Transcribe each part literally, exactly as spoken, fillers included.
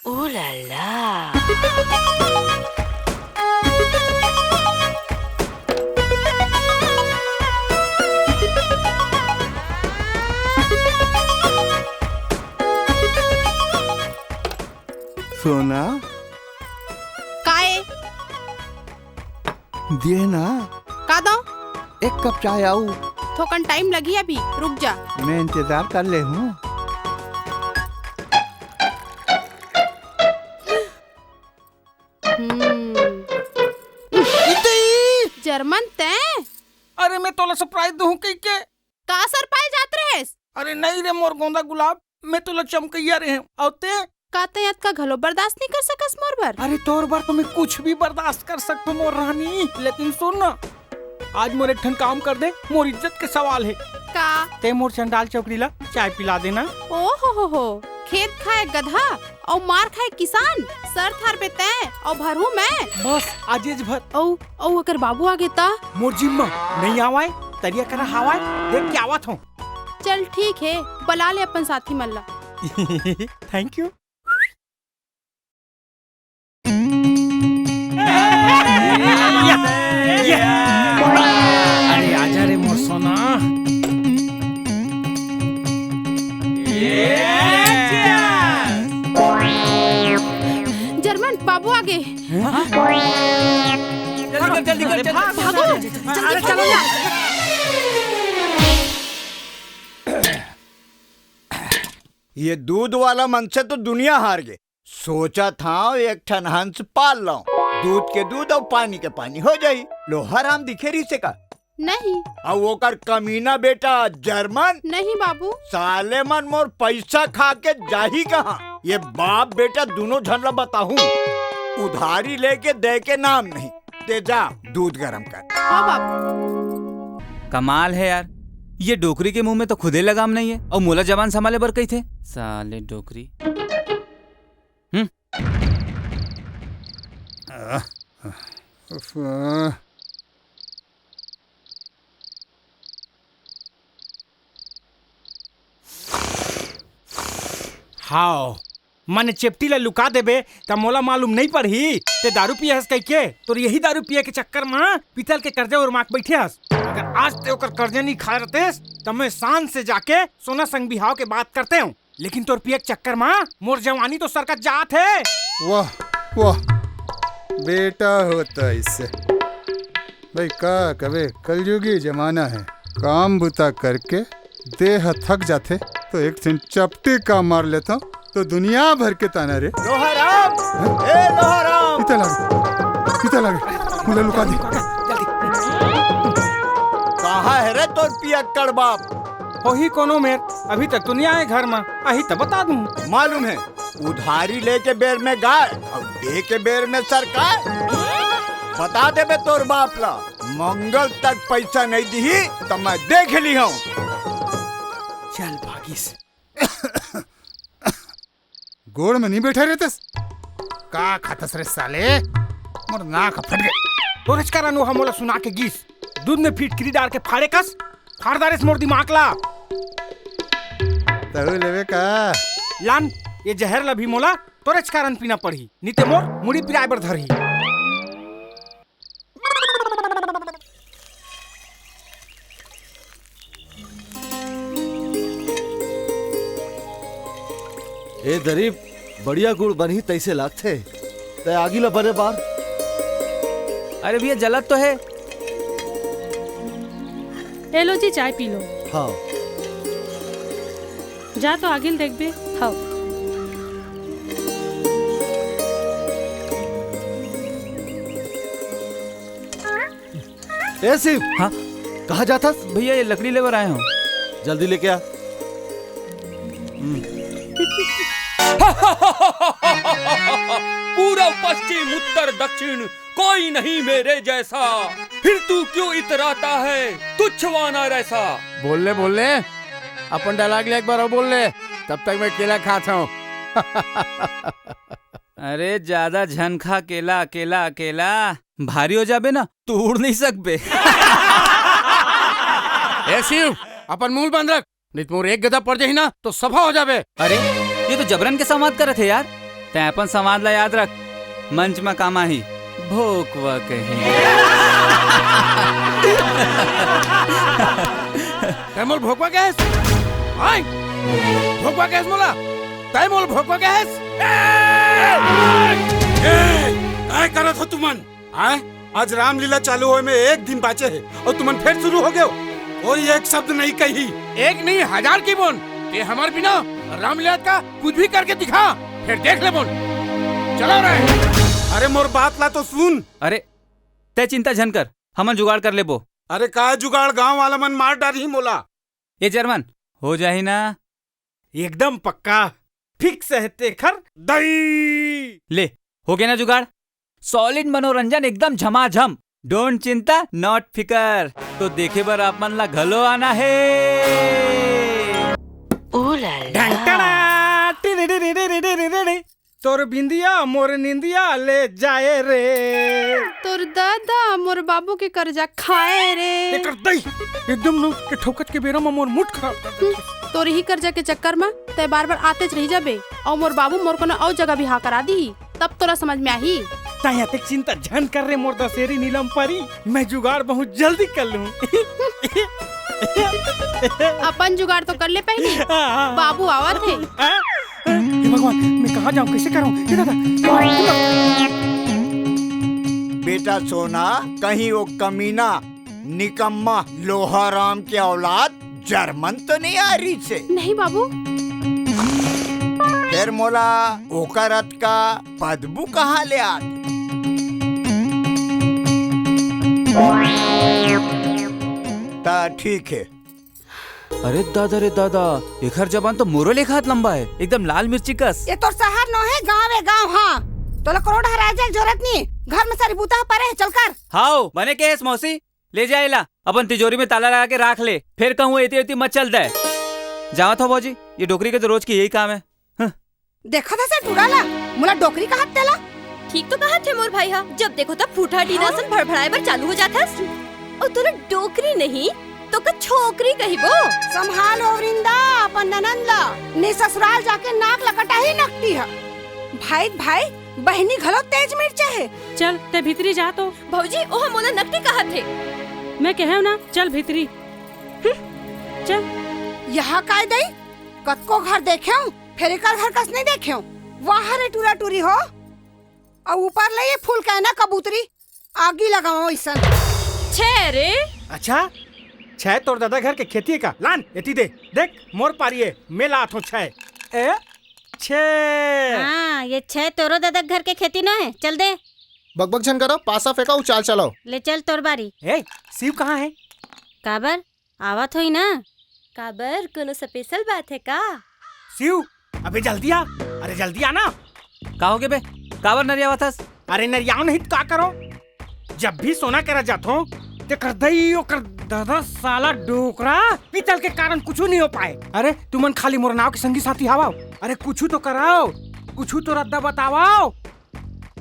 Ooh la la. सोना। काय? दे ना। का दो? एक कप चाय आऊ। थोकन टाइम लगी अभी, रुक जा। मैं इंतजार कर ले हूँ। हम्म। इतई! जर्मन तैं? अरे, मैं तोला सरप्राइज दूँ कहिके। का सरप्राइज जात रहेस? अरे नहीं रे मोर गोंदा गुलाब, मैं तोला चमकैया रहे हूँ। अउ ते? का तैं अतका घलो बर्दाश्त नहीं कर सकस मोर बर? अरे तोर बर तो मैं कुछ भी बर्दाश्त कर सकथों मोर रानी, लेकिन सुन ना, आज मोर एक ठन काम कर दे, मोर इज्जत के सवाल है। का? ते मोर चंडाल चौकड़ी ला चाय पिला देना। ओ हो हो हो, खेत खाए गधा अउ मार खाए किसान, सर थार बे तैं अउ भरहूँ मैं। बस आजेज भर। अउ, अउ अगर बाबू आगे ता? मोर जिम्मा नहीं आवाए, तरिया करा हवाए, देख के आवत हूँ। चल ठीक है, बला ले अपन साथी मन ला। Thank you। अरे आजा रे मोर सोना। जर्मन बाबू आगे। जल्दी कर, जल्दी कर, जल्दी कर। भागो, जल्दी अरे चलो ना। ये दूध वाला मन से तो दुनिया हार गे। सोचत हंव एक ठन हंस पाल लंव, दूध के दूध अउ पानी के पानी हो जाही। लोहाराम दिखे रहिसे का? नहीं। अउ ओकर कमीना बेटा जर्मन? नहीं बाबू। साले मन मोर पैसा खा के जाही कहाँ? ये बाप बेटा दूनों झन ला बताहूँ, उधारी लेके दे के नाम नहीं। ते जा, दूध गरम कर। हाँ बाबू। कमाल है यार, ये डोकरी के मुंह में तो खुदे लगाम नहीं है अउ मोला जबान संभाले बर कहिथे। साले डोकरी। हम्म। हाव, मने चेपटी ला लुका देबे, त मोला मालूम नइ पड़ही, ते दारू पिए हस कहिके। तोर यही दारू पिए के चक्कर म पीतल के कर्जा उरमा के बइठे हस। अगर आज ते ओकर कर्जा नइ खाए रहतेस, त मैं शान से जाके सोना संग बिहाव के बात करते हूँ। लेकिन तोर पिए के चक्कर म मोर जवानी तो सरकत जात हे। वाह, वाह, बेटा होता इससे। भाई, का कबे, कलयुगी जमाना है। काम बुता करके देह थक जाथे, तो एक ठिन चपटी का मार लेता, तो दुनिया भर के ताना रे। लोहाराम, ए लोहाराम। पीता लागे, पीता लागे, मुला लुका दे। कहाँ है रे तोर पियक्कड़ बाप? होही कोनो मेर, अभी तक तो नहीं आए घर में, आही तब बता दूँ। मालूम है, उधारी लेके बेर में गाय अउ दे के बेर में सरकार। बता देबे तोर बाप ला, मंगल तक पैसा नहीं दिही त मैं देख ली हूँ। चल भागिस। गोड़ में नहीं बैठे रहतेस, का खातस रे साले? मोर नाक फट गए। तोरेच कारण वो हमोला सुना के गीस, दूध में फिटकिरी डाल के फाड़े कस, फाड़ डारेस मोर दिमाग ला। तहु लेवे का? लान, ये जहर ला भी मोला तोरेच कारण पीना पड़ही, नी ते मोर मुड़ी पिराए बर धरही। ए दरीब, बढ़िया गुड़ बनही तइसे लागथे। तै आगी ला बने बार। अरे भैया, जलत तो है। ए लो जी, चाय पी लो। हाँ। जा तो आगिल देखबे। हाँ। ए शिव, हाँ? कहाँ जाथस? भैया, ये लकड़ी लेबर आए हूँ। जल्दी लेके आ। हम्म। पूरब पश्चिम उत्तर दक्षिण कोई नहीं मेरे जैसा, फिर तू क्यों इतराता है तुच्छवाना रैसा। बोल ले, बोल ले, अपन डायलॉग ले एक बार और बोल ले, तब तक मैं केला खात हूँ। अरे ज्यादा झन खा केला, अकेला अकेला भारी हो जाबे ना, तू उड़ नहीं सकबे। ए शिव, अपन मुंह बंद रख, नहीं तो मोर एक गदा पड़ जाही ना तो सफा हो जाबे। अरे, ये तो जबरन के संवाद करत हे यार। तैं अपन संवाद ला याद रख, मंच म काम आही। भोकवा कहीं। तैं मोला भोकवा कहेस? आय? भोकवा कहेस मोला? तैं मोला भोकवा कहेस? ए! ए! काय करत हो तुमन? आय? आज रामलीला चालू होए में एक दिन बाचे हे अउ तुमन फेर शुरू हो गए हो। कोई एक शब्द नहीं कही। एक नहीं, हजार कहिबोन। तैं हमर बिना रामलीला का कुछ भी करके दिखा, फेर देख लेबोन। चलो रे। अरे मोर बात ला तो सुन। अरे तैं चिंता झन कर, हमन जुगाड़ कर लेबो। अरे का जुगाड़, गांव वाला मन मार डारही मोला। ए चेयरमैन, हो जाही ना? एकदम पक्का, फिक्स हे तेखर दई। ले, हो गे ना जुगाड़? सॉलिड मनोरंजन, एकदम झमाझम। डोंट चिंता, नॉट फिकर। तो देखे बर आप मन ला घलो आना हे। ढंटड़ा, टिरी टिरी टिरी टिरी टिरी। तोर बिंदिया मोर निंदिया ले जाए रे। तोर दादा मोर बाबू के कर्जा खाए रे। एकर दई, एकदम नो, ये ठोकत के बेरा म मोर मूड खराब कर देथे। तोर ही कर्जा के चक्कर म तैं बार-बार आतेच रहि जाबे, अउ मोर बाबू मोर कोनो अउ जगह बिहाव करा दिही, तब तोला समझ में आही। तैं अतेक चिंता झन कर रे मोर दसेरी नीलम परी, मैं जुगाड़ बहुत जल्दी कर लूं। अपन जुगाड़ तो कर ले पहली, हाँ, हाँ। बाबू आवत हे। हाँ? हे भगवान, मैं कहाँ जाऊँ, कैसे करूँ? ये दादा। बेटा सोना, कहीं वो कमीना, निकम्मा, लोहाराम के औलाद जर्मन तो नहीं आ रही से? नहीं बाबू। फिर मोला ओकर अतका बदबू कहाँ ले आत? ता ठीक है। अरे दादा रे दादा, एखर जबान तो मोरो लेखा लंबा है, एकदम लाल मिर्ची कस। ये तोर शहर नो है, गाँव है गाँव। हाँ, तोला करोड़ हराए जाए जरूरत नहीं, घर में सारी बूता परे है, चल कर। हाओ, बने के है मौसी, ले जा एला, अपन तिजोरी में ताला लगा के राख ले, फिर कहूँ एती एती मत चल दे। जावत हो भौजी, ये डोकरी के तो रोज की यही काम है। हं। देखत हस टूरा ला, मोला डोकरी कहत तेला। ठीक तो कहत हे मोर भाई हा, जब देखो तब फूटा टीना हाँ? असन भड़भड़ाए बर चालू हो जात हस। अउ तोला डोकरी नहीं, तो का छोकरी कहिबो। संभाल हो वृंदा, अपन ननंद ला, ने ससुराल जाके नाक लकटा ही नकटी ह। भाई भाई, बहिनी घलो तेज मिर्चा हे। चल, तैं भीतरी जा तो। भौजी, ओह मोला नकटी कहत हे। मैं कहेव ना, चल भीतरी। हम्म, चल। यहाँ काय दई? कतको घर देखेव, फेर एकर घर कस नहीं देखेव। वाह रे टूरा टूरी हो। अउ ऊपर ले ये फूल कहना कबूतरी, आगी लगावव अइसन। छे रे। अच्छा, छे तोर दादा घर के खेती हे का? लान, एती दे। देख, मोर पारी हे, मैं लात हूँ छे। ए, छे। हाँ, ये छे तोरो दादा घर के खेती न हे, चल दे। बकबक झन करो, पासा फेंका, उचाल चलाओ। ले चल तोर बारी। ए, शिव कहाँ हे? काबर? आवत होही ना। काबर, कोनो स्पेशल बात हे का? शिव, अबे जल्दी आ। अरे जल्दी आ ना। का हो गे बे? काबर नरियावत हस? अरे नरियाव नहीं त का करो? जब भी सोना करा जाथो, तेकर दई ओकर दादा साला डोकरा पीतल के कारण कुछु नहीं हो पाए। अरे तुमन खाली मोर नाव के संगी साथी हवाओ। अरे कुछु तो कराओ, कुछु तो रद्दा बतावाओ।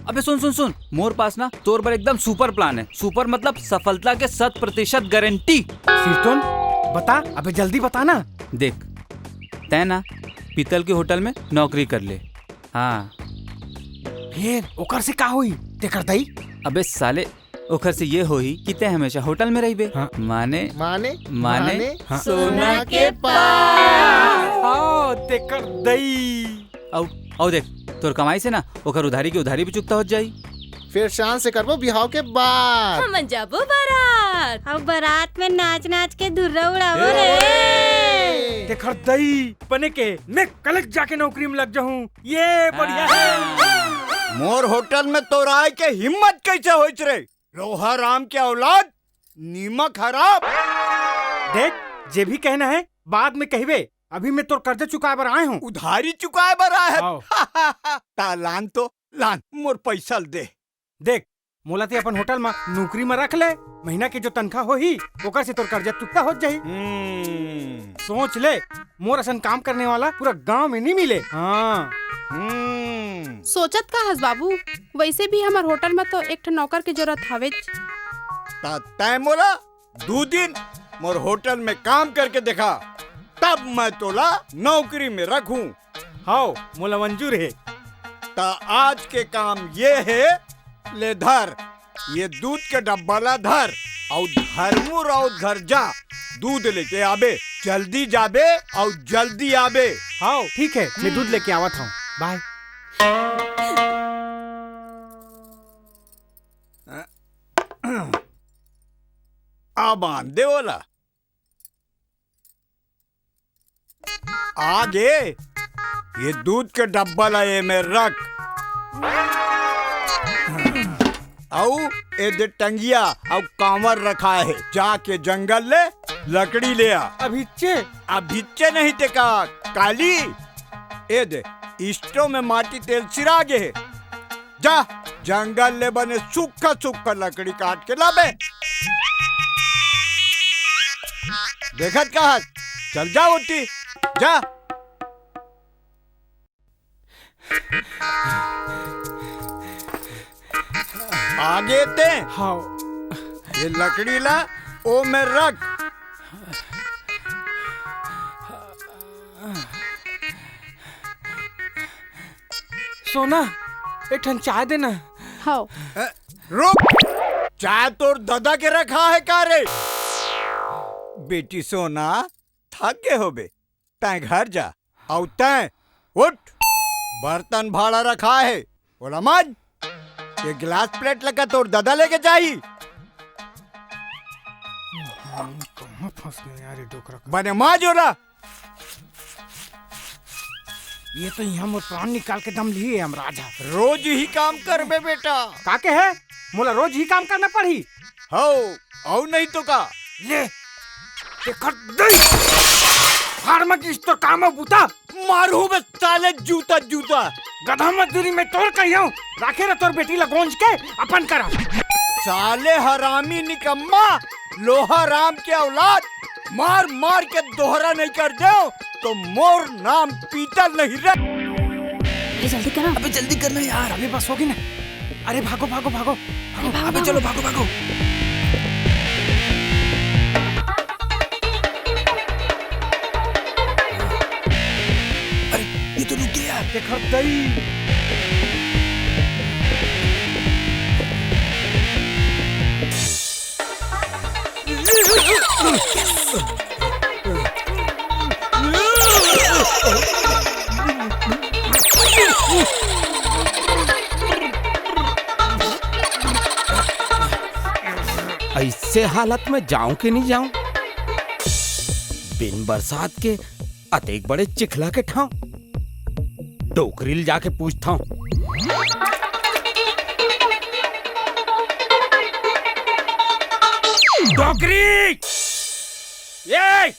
अबे सुन सुन सुन, मोर पास ना तोर बर एकदम सुपर प्लान है। सुपर मतलब सफलता के शत प्रतिशत गारंटी। सिरतोन, बता, अबे जल्दी बता ना। देख, तै ना पीतल के होटल में नौकरी कर ले। हाँ। फिर ओकर से का होई? तेकर दई? अबे साले, ओकर से ये होही कि तै हमेशा होटल में रहिबे। हाँ। माने, माने, माने, माने हाँ। सोना के पास। हाँ, तेकर दई। अउ, अउ देख, तोर कमाई से ना ओकर उधारी के उधारी भी चुकता हो जाई। फिर शान से करबो बिहाव के बाद। हमन जाबो बारात। अउ बारात में नाच नाच के धुर्रा उड़ाबो रे। तेकर दई, बने के मैं कलेक्ट जाके नौकरी में लग जाहूँ। ये बढ़िया है। मोर होटल में तोर आए के हिम्मत कैसे होइच रे? लोहा राम के औलाद, नीमक हराम। देख, जे भी कहना है बाद में कहिबे, अभी मैं तोर कर्जा चुकाए बर आए हूँ। उधारी चुकाए बर आए हस? हाँ। ता लान तो लान, मोर पैसा ल दे। देख, मोला ते अपन होटल म नौकरी म रख ले, महीना के जो तनखा होही, ओकर से तोर कर्जा चुकता हो जाही। हम्म। सोच ले, मोर असन काम करने वाला पूरा गांव में नहीं मिले। हाँ। हम्म। सोचत का हस बाबू, वैसे भी हमर होटल म तो एक ठो नौकर के जरूरत हवेच। ता तै मोला दू दिन मोर होटल में काम करके देखा, तब मैं तोला नौकरी में रखूं। हाव, मोला मंजूर हे। त आज के काम ये हे, ले धर, ये दूध के डब्बा ला धर, अउ धर्मू राउत घर जा, दूध लेके आबे, जल्दी जाबे अउ जल्दी आबे। हाँ, ठीक है, मैं दूध लेके आवत हूँ। बाय। आ बांध दे ओला। आगे ये दूध के डब्बा ला एमे रख। अउ ए दे टंगिया अउ कांवर रखा हे, जाके जंगल ले लकड़ी ले आ। अभिच्चे? अभिच्चे नहीं ते का काली। ए दे, स्टोव में माटी तेल सिरा गे हे। जा, जंगल ले बने सुक्खा सुक्खा लकड़ी काट के लाबे। देखत का हस? चल जा ओती, जा। आगे ते। हाँ। ये लकड़ी ला ओ में रख। सोना, एक ठन चाय देना। हाँ। ए, रुक। चाय तोर ददा के रखा हे का रे? बेटी सोना, थक गे होबे, तैं घर जा। अउ तैं उठ, बर्तन भाड़ा रखा हे, ओला मांज। ये गिलास प्लेट लगा तोर ददा लेके जाही। कहाँ फंस गए यार ये डोकरा? बने मांज ओला। ये तो यहाँ मोर प्राण निकाल के दम लिए हे यमराज ह। रोज ही काम करबे बेटा। का के हे? मोला रोज ही काम करना पड़ही? हौ, अउ नहीं तो का? ले, तेखर दई। हार म किस तो काम ह बूता? मारू बे साले जूता जूता। गधा मजदूरी में तोर कहियो, राखे रह तोर बेटी ला गोंज के अपन करा। साले हरामी निकम्मा, लोहा राम के औलाद, मार मार के दोहरा नहीं कर दे तो मोर नाम पीतल नहीं रे। अरे जल्दी करा। अबे जल्दी करना यार। अबे बस होगी ना। अरे भागो, भागो, भागो। अरे भागो, अबे भागो। चलो, भागो, भागो। अरे, ये तो रुक गया यार। देखो दई। ऐसे हालत में जाऊं कि नहीं जाऊं? बिन बरसात के अतेक बड़े चिखला के ठांव। डोकरी ल जाके पूछथंव। डोकरी! ए!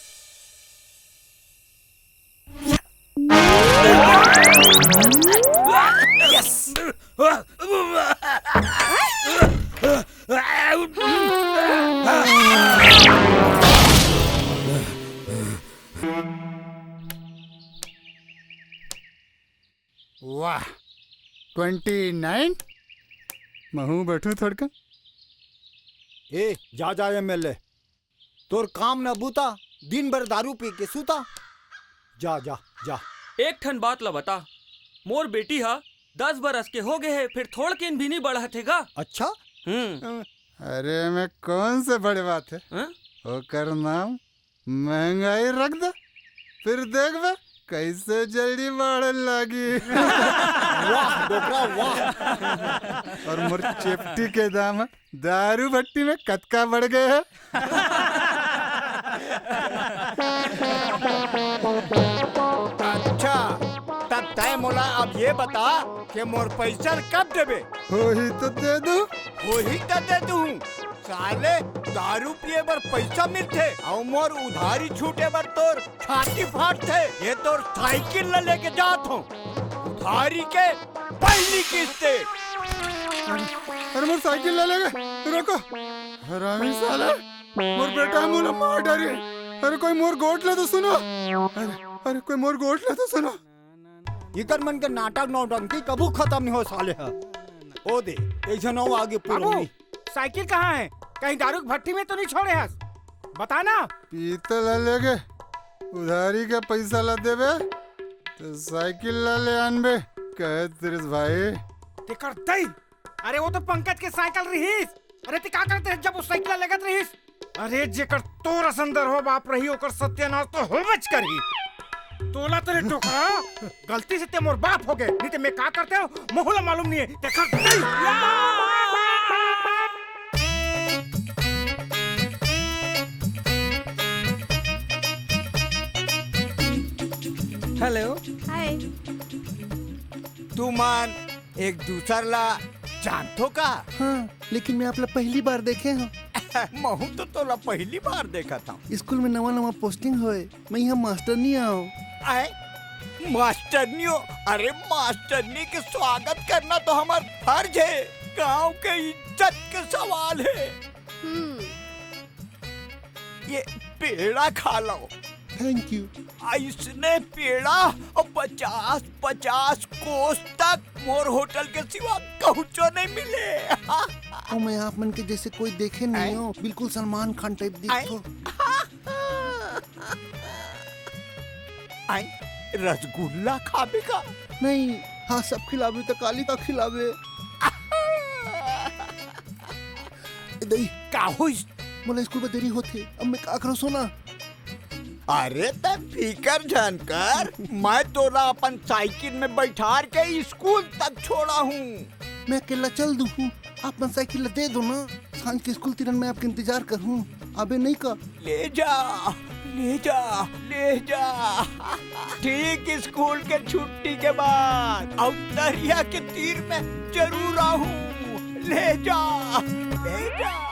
वाह, ट्वेंटी नाइन। महू बैठू थोड़का। ए, जा, जा, एमएलए। तोर काम न बूता, दिन भर दारू पी के सूता। जा, जा, जा। एक ठन बात ला बता, मोर बेटी ह दस बरस के हो गे हे, फिर थोड़किन भी नहीं बढ़त हे गा। अच्छा? हम्म। अरे, में कौन से बड़े बात हे? हाँ? ओकर नाम महंगाई रख दे, फिर देखबे कैसे जल्दी बाढ़े लागी। वाह डोकरा, वाह। और मोर चेपटी के दाम दारू भट्टी में कतका बढ़ गए हे। अच्छा, तब तय मोला अब ये बता कि मोर पैसा कब देबे? होही तो दे दू। होही तो दे दू। साले, दारू पिए बर पैसा मिलथे अउ मोर उधारी छूटे बर तोर छाती फाटथे। ये तोर साइकिल ल लेके जात हूँ, उधारी के पहली किस्ते। अरे, अरे, मोर साइकिल ल लेगे, रोको। हरामी साले, मोर बेटा मोला मार डारी। अरे, कोई मोर गोठ ले तो सुनो। अरे, अरे, कोई मोर गोठ ले तो सुनो। इकर मन के नाटक नौटंकी कभू खत्म नहीं हो साले ह। ओ दे, एक झन अउ आगे बाबू, पुरनी। साइकिल कहाँ है? कहीं दारू की भट्टी में तो नहीं छोड़े हस? बता ना। पीतल ह लेगे, उधारी के पैसा ला देबे, तो साइकिल ला ले आनबे, कहे सुरेश भाई। तेकर दई, अरे वो तो पंकज के साइकिल रहिस। अरे ते का करते जब वो साइकिल लगत रहिस? अरे जेकर तोर असन दरहो बाप रही ओकर सत्यानाश तो होबेच करही। तोला तो रे डोकरा, गलती से ते मोर बाप हो गए, नहीं ते मैं का करते हो मोहला मालूम नहीं है। तेकर दई। हेलो। हाय। तुमन एक दूसर ला जानथो का? हाँ, लेकिन मैं आप ला पहली बार देखे हूँ। महू तो तोला पहली बार देखत हूँ। स्कूल में नवा नवा पोस्टिंग होए, मैं यहाँ मास्टरनी आऊँ। आए मास्टरनियो, अरे मास्टरनी के स्वागत करना तो हमार फर्ज है। गांव के इज्जत के सवाल है। हम्म। ये पेड़ा खा लो। Thank you. ऐसने पेड़ा और पचास पचास कोस तक मोर होटल के सिवा कहूचो नहीं मिले। और मैं आप मन के जैसे कोई देखे नहीं हूँ, बिल्कुल सलमान खान टाइप दिखो। आई रसगुल्ला खाबे का? नहीं, हाँ सब खिलावे तो काली का खिलावे। दई, का होइस? मोला स्कूल में देरी होथे, अब मैं का करूँ सोना? अरे तै फिकर झन कर, मैं तोला अपन साइकिल में बैठार के स्कूल तक छोड़ा हूँ। मैं अकेला चल दूँ, आप मन साइकिल ला दे दो ना। सांझ के स्कूल तिरन मैं आपके इंतजार करहूँ, आबे नहीं का? ले जा, ले जा, ले जा। ठीक स्कूल के छुट्टी के बाद और दरिया के तीर में जरूर आहूँ। ले जा, ले जा।